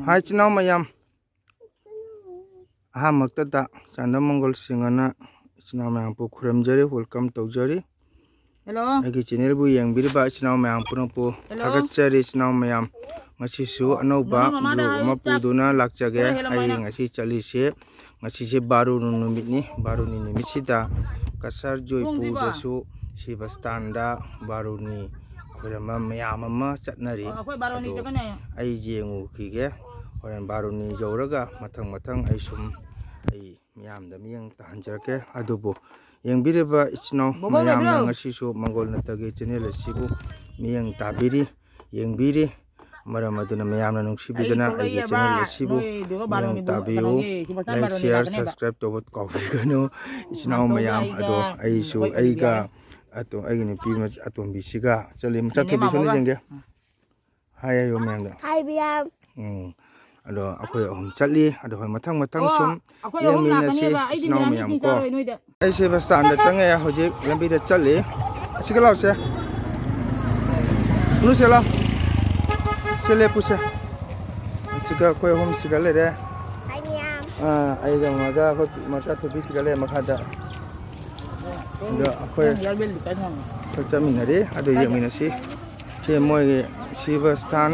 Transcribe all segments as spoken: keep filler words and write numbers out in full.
ꯍꯥꯏ, ꯏꯆꯤꯟ ꯏꯅꯥꯎ ꯃꯌꯥꯝ, ꯑꯍꯥꯟꯕꯃꯛꯇꯗ ꯆꯥꯟꯗꯝ ꯃꯪꯒꯣꯜ ꯁꯤꯡ ꯑꯅ ꯏꯆꯤꯟ ꯏꯅꯥꯎ ꯃꯌꯥꯝꯕꯨ ꯈꯨꯔꯨꯝꯖꯔꯤ, welcome ꯇꯧꯖꯔꯤ꯫ Hello꯫ ꯑꯩꯒꯤ channelꯕꯨ ꯌꯦꯡꯕꯤꯔꯤꯕ ꯏꯆꯤꯟ ꯏꯅꯥꯎ ꯃꯌꯥꯝ ꯄꯨꯝꯅꯃꯛꯄꯨ Hello꯫ ꯊꯥꯒꯠꯆꯔꯤ꯫ ꯏꯆꯤꯟ ꯏꯅꯥꯎ ꯃꯌꯥꯝ, ꯉꯁꯤꯁꯨ ꯑꯅꯧꯕ ꯃꯃꯥ, ꯃꯃꯥꯗ vlog ꯑꯃ ꯍꯥꯏꯌꯨ, ꯆꯥꯛ ꯄꯨꯗꯨꯅ ꯂꯥꯛꯆꯒꯦ꯫ ꯈꯔ ꯍꯦꯜꯂꯝꯃꯣ ꯑꯩ ꯍꯥꯏꯅ꯫ ꯉꯁꯤ ꯆꯠꯂꯤꯁꯦ, ꯉꯁꯤꯁꯦ ꯕꯥꯔꯨꯅꯤ ꯅꯨꯃꯤꯠꯅꯤ꯫ ꯕꯥꯔꯨꯅꯤ ꯅꯨꯃꯤꯠꯁꯤꯗ ꯀꯁꯥꯔ ꯊꯣꯡꯗ꯭ꯔꯤꯕꯣ? ꯖꯣꯏꯄꯨꯔꯗꯁꯨ ꯁꯤꯕ ꯁ꯭ꯊꯥꯟꯗ ꯕꯥꯔꯨꯅꯤ ꯈꯣꯏꯔꯝꯕ ꯃꯌꯥꯝ ꯑꯃ ꯆꯠꯅꯔꯤ꯫ ꯑꯣ, ꯑꯩꯈꯣꯏ ꯕꯥꯔꯨꯅꯤ ꯑꯗꯣ ꯆꯠꯀꯅꯤ ꯍꯥꯏꯌꯦ꯫ ꯑꯩ ꯌꯦꯡꯉꯨꯈꯤꯒꯦ꯫ ꯍꯣꯔꯦꯟ ꯕꯥꯔꯨꯅꯤ ꯌꯧꯔꯒ ꯃꯊꯪ ꯃꯊꯪ ꯑꯩ ꯁꯨꯝ ꯑꯩ ꯃꯤꯌꯥꯝꯗ ꯃꯤꯠꯌꯦꯡ ꯇꯥꯍꯟꯖꯔꯛꯀꯦ꯫ ꯑꯗꯨꯕꯨ ꯌꯦꯡꯕꯤꯔꯤꯕ ꯏꯆꯤꯟ ꯏꯅꯥꯎ ꯕꯣꯕꯣꯛ ꯃꯌꯥꯝꯅ ꯂꯩꯕ꯭ꯔꯣ? ꯉꯁꯤꯁꯨ ꯃꯪꯒꯣꯜ ꯅꯠꯇꯒꯤ channel ꯑꯁꯤꯕꯨ ꯃꯤꯠꯌꯦꯡ ꯇꯥꯕꯤꯔꯤ, ꯌꯦꯡꯕꯤꯔꯤ꯫ ꯃꯔꯝ ꯑꯗꯨꯅ ꯃꯌꯥꯝꯅ ꯅꯨꯡꯁꯤꯕꯤꯗꯅ ꯑꯩ ꯑꯩꯒꯤ ꯊꯣꯛꯂꯛꯑꯦꯕ, channel ꯑꯁꯤꯕꯨ ꯅꯣꯏꯗꯨꯒ ꯃꯤꯠꯌꯦꯡ ꯕꯥꯔꯣꯅꯤꯗꯨ ꯇꯥꯕꯤꯌꯨ꯫ ꯀꯩꯅꯣꯒꯤ ꯁꯨꯄꯔ ꯁ꯭ꯇꯥꯔ Like, ꯕꯥꯔꯣꯅꯤ share, ꯂꯥꯛꯀꯅꯦꯕ꯫ Subscribe ꯇꯧꯕ ꯀꯥꯎꯕꯤꯒꯅꯨ꯫ ꯏꯆꯤꯟ ꯏꯅꯥꯎ ꯃꯥꯝꯇꯣꯟꯒ ꯃꯌꯥꯝ ꯑꯩꯒ, ꯑꯗꯣ ꯑꯩꯁꯨ ꯑꯩꯈꯣꯏ ꯑꯩꯒ ꯌꯥꯏ꯫ ꯑꯇꯣ-, ꯑꯩꯒꯤ ꯅꯨꯄꯤ ꯃꯆꯥ ꯑꯇꯣꯝꯕꯤꯁꯤꯒ ꯆꯠꯂꯤ꯫ ꯃꯆꯥ ꯅꯦꯅꯦ ꯊꯣꯏꯕꯤ ꯁꯣꯝꯗ ꯃꯥꯃꯣꯒ꯫ ꯌꯦꯡꯒꯦ꯫ ꯍꯥꯏ ꯍꯥꯏꯌꯣ ꯃꯌꯥꯝꯗ꯫ ꯍꯥꯏ ꯃꯌꯥꯝ꯫ ꯎꯝ꯫ ꯑꯗꯣ ꯑꯩꯈꯣꯏ ꯑꯍꯨꯝ ꯆꯠꯂꯤ꯫ ꯑꯗꯣ ꯍꯣꯏ, ꯃꯊꯪ ꯃꯊꯪ ꯑꯣ, ꯁꯨꯝ ꯑꯩꯈꯣꯏ ꯑꯍꯨꯝ ꯌꯦꯡꯃꯤꯟꯅꯁꯤ, ꯂꯥꯛꯀꯅꯦꯕ꯫ ꯑꯩꯗꯤ ꯏꯆꯤꯟ ꯏꯅꯥꯎ ꯃꯌꯥꯝ ꯃꯌꯥꯝ ꯀꯤꯡ ꯀꯣ꯫ ꯆꯥꯔꯣꯏ ꯅꯣꯏꯗ꯫ ꯑꯩꯁꯦ ꯕꯁ ꯁ꯭ꯇꯥꯟꯗ ꯆꯪꯉꯛꯑꯦ, ꯍꯧꯖꯤꯛ ꯂꯝꯕꯤꯗ ꯆꯠꯂꯤ꯫ ꯑꯁꯤꯒ ꯂꯥꯎꯁꯦ꯫ ꯅꯨꯁꯦ ꯂꯥꯎ꯫ ꯁꯤ ꯂꯦꯞꯄꯨꯁꯦ꯫ ꯑꯁꯤꯒ ꯑꯩꯈꯣꯏ ꯑꯍꯨꯝ ꯁꯤꯒ ꯂꯩꯔꯦ꯫ ꯍꯥꯏ ꯃꯌꯥꯝ꯫ ꯑꯥ, ꯑꯩꯒ ꯑꯃꯒ ꯑꯩꯈꯣꯏ ꯃꯆꯥ ꯊꯣꯏꯕꯤꯁꯤꯒ ꯂꯩꯔꯦ ꯃꯈꯥꯗ꯫ ꯑꯗꯣ ꯑꯩꯈꯣꯏ, ꯅꯪ ꯌꯥꯎꯕꯤꯔꯗꯤ ꯀꯩꯅꯣ? ꯑꯩꯈꯣꯏ ꯆꯠꯃꯤꯟꯅꯔꯤ, ꯑꯗꯨ ꯀꯥꯏꯗ? ꯌꯦꯡꯃꯤꯟꯅꯁꯤ꯫ ꯁꯤ ꯃꯣꯏꯒꯤ ꯁꯤꯕ ꯁ꯭ꯊꯥꯟ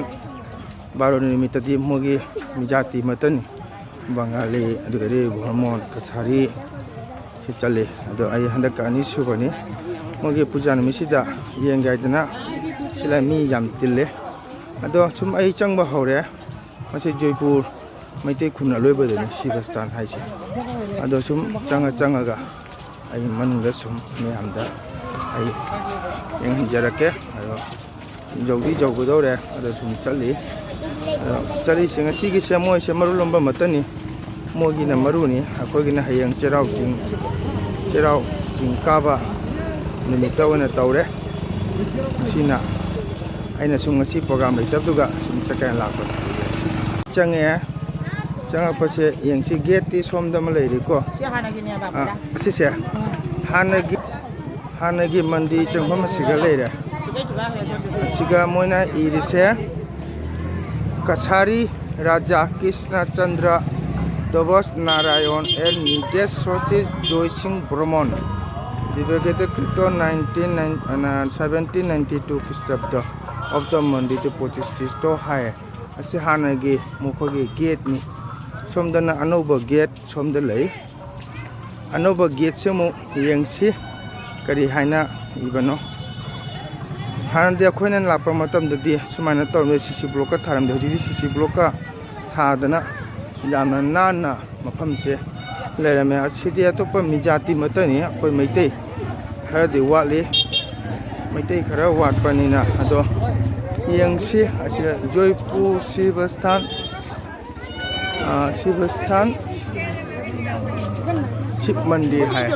ꯕꯥꯔꯨꯅꯤ ꯅꯨꯃꯤꯠꯇꯗꯤ ꯃꯣꯏꯒꯤ ꯃꯤꯖꯥꯇꯤ ꯃꯇꯟ, ꯕꯪꯒꯥꯂꯤ, ꯑꯗꯨꯗꯒꯤ ꯕ꯭ꯔꯍꯃꯣꯟ, ꯀꯁꯥꯔꯤ, ꯁꯤ ꯆꯠꯂꯤ꯫ ꯑꯗꯣ ꯑꯩ ꯍꯟꯗꯛꯀ ꯑꯅꯤꯁꯨꯕꯅꯤ꯫ ꯃꯣꯏꯒꯤ ꯄꯨꯖꯥ ꯅꯨꯃꯤꯠꯁꯤꯗ ꯌꯦꯡꯒꯦ ꯍꯥꯏꯗꯅ ꯁꯤꯗ ꯃꯤ ꯌꯥꯝ ꯇꯤꯜꯂꯦ꯫ ꯑꯗꯣ ꯁꯨꯝ ꯑꯩ ꯆꯪꯕ ꯍꯧꯔꯦ꯫ ꯃꯁꯤ ꯖꯣꯏꯄꯨꯔ ꯃꯩꯇꯩ ꯈꯨꯟ ꯑꯂꯣꯏꯕꯗꯅꯤ ꯁꯤꯕ ꯁ꯭ꯊꯥꯟ ꯍꯥꯏꯁꯦ꯫ ꯑꯗꯣ ꯁꯨꯝ ꯆꯪꯉ ꯆꯪꯉꯒ ꯑꯩ ꯃꯅꯨꯡꯗ ꯁꯨꯝ ꯃꯌꯥꯝꯗ ꯑꯩ ꯌꯦꯡꯍꯟꯖꯔꯛꯀꯦ꯫ ꯑꯗꯣ ꯌꯧꯗꯤ ꯌꯧꯒꯗꯧꯔꯦ꯫ ꯑꯗꯣ ꯁꯨꯝ ꯆꯠꯂꯤ꯫ ꯑꯗꯣ ꯆꯠꯂꯤꯁꯦ ꯉꯁꯤꯒꯤꯁꯦ ꯃꯣꯏꯁꯦ ꯃꯔꯨ ꯂꯣꯝꯕ ꯃꯇꯝꯅꯤ꯫ ꯃꯣꯏꯒꯤꯅ ꯃꯔꯨꯅꯤ꯫ ꯑꯩꯈꯣꯏꯒꯤꯅ ꯍꯌꯦꯡ ꯆꯩꯔꯥꯎ ꯆꯤꯡ, ꯆꯩꯔꯥꯎ ꯆꯤꯡ ꯀꯥꯕ ꯅꯨꯃꯤꯠꯇ ꯑꯣꯏꯅ ꯇꯧꯔꯦ꯫ ꯁꯤꯅ ꯑꯩꯅ ꯁꯨꯝ ꯉꯁꯤ program ꯂꯩꯇꯕꯗꯨꯒ ꯁꯨꯝ ꯆꯠꯀꯦꯅ ꯂꯥꯛꯄꯅꯦ꯫ ꯆꯪꯉꯛꯑꯦ꯫ ꯆꯪꯉꯛꯄꯁꯦ ꯌꯦꯡꯁꯤ, gateꯇꯤ ꯁꯣꯝꯗ ꯑꯃ ꯂꯩꯔꯤꯀꯣ꯫ ꯁꯤ ꯍꯥꯟꯅꯒꯤꯅꯦꯕ, ꯑꯥ, ꯄꯨꯔꯥ꯫ ꯑꯁꯤꯁꯦ ꯎꯝ꯫ ꯍꯥꯟꯅꯒꯤ, ꯍꯥꯟꯅꯒꯤ ꯃꯟꯗꯤꯔ ꯆꯪꯐꯝ ꯑꯁꯤꯒ ꯂꯩꯔꯦ꯫ ꯁꯤꯗꯩ ꯁꯤꯗ ꯍꯥꯏꯔꯦ, ꯁꯣꯝꯗ꯫ ꯑꯁꯤꯒ ꯃꯣꯏꯅ ꯏꯔꯤꯁꯦ ꯀꯁꯥꯔꯤ Raja Krishna Chandra, Dobas Narayan and Nidesh Sosi Joy Singh Brahman. Dibagedo Krito nineteen, uh, seventeen ninety-two Kristabda of the Mandir to Pochististo Hai. ꯑꯁꯤ ꯍꯥꯟꯅꯒꯤ ꯃꯈꯣꯏꯒꯤ ꯒꯦꯠꯅꯤ꯫ ꯁꯣꯝꯗꯅ ꯑꯅꯧꯕ ꯒꯦꯠ ꯁꯣꯝꯗ ꯂꯩ꯫ ꯑꯅꯧꯕ ꯒꯦꯠꯁꯦ ꯑꯃꯨꯛ ꯌꯦꯡꯁꯤ, ꯀꯔꯤ ꯍꯥꯏꯅ ꯏꯕꯅꯣ꯫ ꯍꯥꯟꯅꯗꯤ ꯑꯩꯈꯣꯏꯅ ꯂꯥꯛꯄ ꯃꯇꯝꯗꯗꯤ ꯁꯨꯃꯥꯏꯅ ꯇꯧꯔꯝꯗꯦ, ꯁꯤ ꯁꯤ ꯕ꯭ꯂꯣꯛꯀ ꯊꯥꯔꯝꯗꯦ꯫ ꯍꯧꯖꯤꯛꯇꯤ ꯁꯤ ꯁꯤ ꯕ꯭ꯂꯣꯛꯀ ꯊꯥꯗꯅ ꯌꯥꯝꯅ ꯅꯥꯟꯅ ꯃꯐꯝꯁꯦ ꯂꯩꯔꯝꯃꯦ꯫ ꯑꯁꯤꯗꯤ ꯑꯇꯣꯞꯄ ꯃꯤ ꯖꯥꯇꯤ ꯑꯃꯠꯇꯅꯤ, ꯑꯩꯈꯣꯏ ꯃꯩꯇꯩ ꯈꯔꯗꯤ ꯋꯥꯠꯂꯤ꯫ ꯃꯩꯇꯩ ꯈꯔ ꯋꯥꯠꯄꯅꯤꯅ꯫ ꯑꯗꯣ ꯌꯦꯡꯁꯤ꯫ ꯑꯁꯤꯗ ꯖꯣꯏꯄꯨꯔ ꯁꯤꯕꯁꯊꯥꯟ, ꯑ, ꯁꯤꯕꯁꯊꯥꯟ ꯁꯤꯕ ꯃꯟꯗꯤꯔ ꯍꯥꯏ꯫